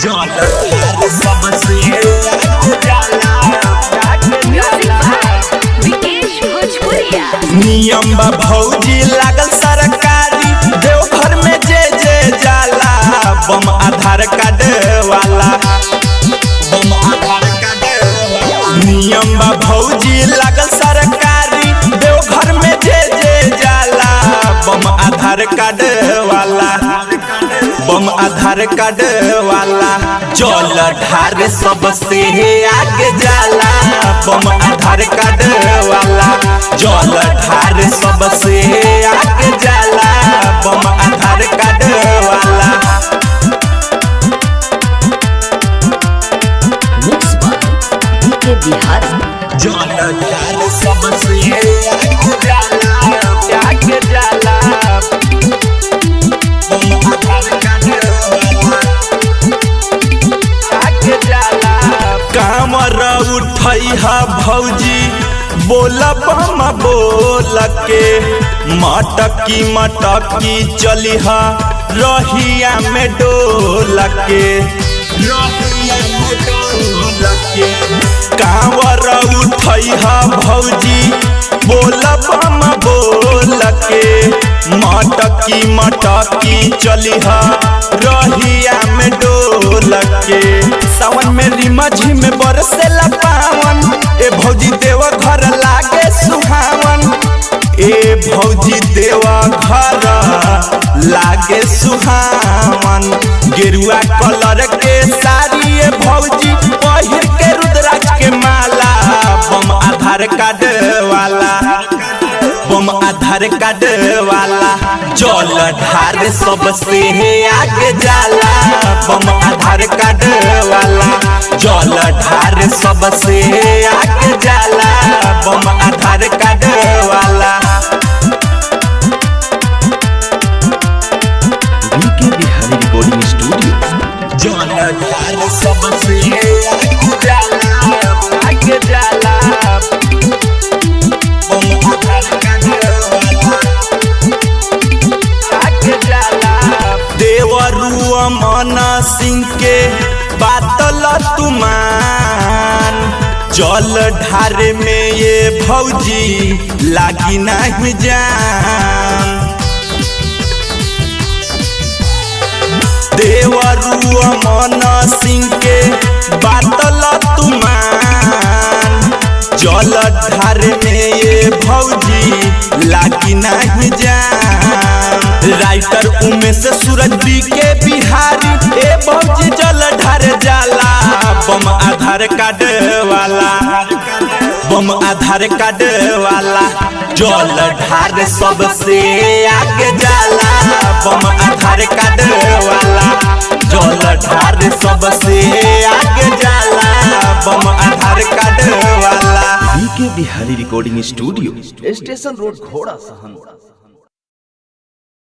जल ढार सबसे आगे जाला। Music by Vikesh Bhojpuria. नियम बा भौजी लागल सरकारी, देवघर में जे जे जाला बम आधार कार्ड वाला, बम आधार कार्ड वाला। नियम बा भौजी लागल सरकारी, देवघर में जे जे जाला बम आधार कार्ड वाला, बम आधार कार्ड वाला। जल ढार सबसे आगे जाला, बम आधार कार्ड वाला। जल ढार सबसे आगे जाला, बम आधार कार्ड वाला। Mix by DK Bihari. जल ढार सबसे आगे जाला, आगे जाला, बम आधार कार्ड वाला, आगे जाला। कामर उठै हा भौजी बोल बम बोल के, मटकी मटकी चलिहा रहिया में डोल के, रहिया में डोल के। कांवर उठै हा भौजी बोल बम बोल के, मटकी मटकी चलिहा रहिया में डोल के। सावन में रिमा झिम बरसेला पावन, ए भौजी देव घर लागे सुहावन, ए भौजी देव घर लागे सुहावन। गेरुआ कलर के साड़ी ए भौजी पहिर के रुद्राक्ष के माला, बम आधार कार्ड वाला, बम आधार कार्ड वाला। जल ढार सबसे आगे जाला, बम आधार कार्ड वाला। जल ढार सबसे आगे जाला, बम आधार कार्ड वाला। DK Bihari recording studio. जल ढार सबसे आगे जाला, आगे जाला, बम आधार कार्ड वाला, आगे जाला। देवरुआ मन सिंह के बातल तुमान, जल ढार में ये भौजी लागी नहीं जान। देवरुआ मन सिंह के बातल तुमान, जल ढार में ये भौजी लागी नहीं जान। राइटर उमेश सूरज बी के बिहारी, ए भौजी जल ढार जाला, बम आधार कार्ड वाला, बम आधार कार्ड वाला। जल ढार सबसे आगे जाला, बम आधार कार्ड वाला। जल ढार सबसे आगे जाला, बम आधार कार्ड वाला। DK Bihari recording studio, station road, Ghorasahan.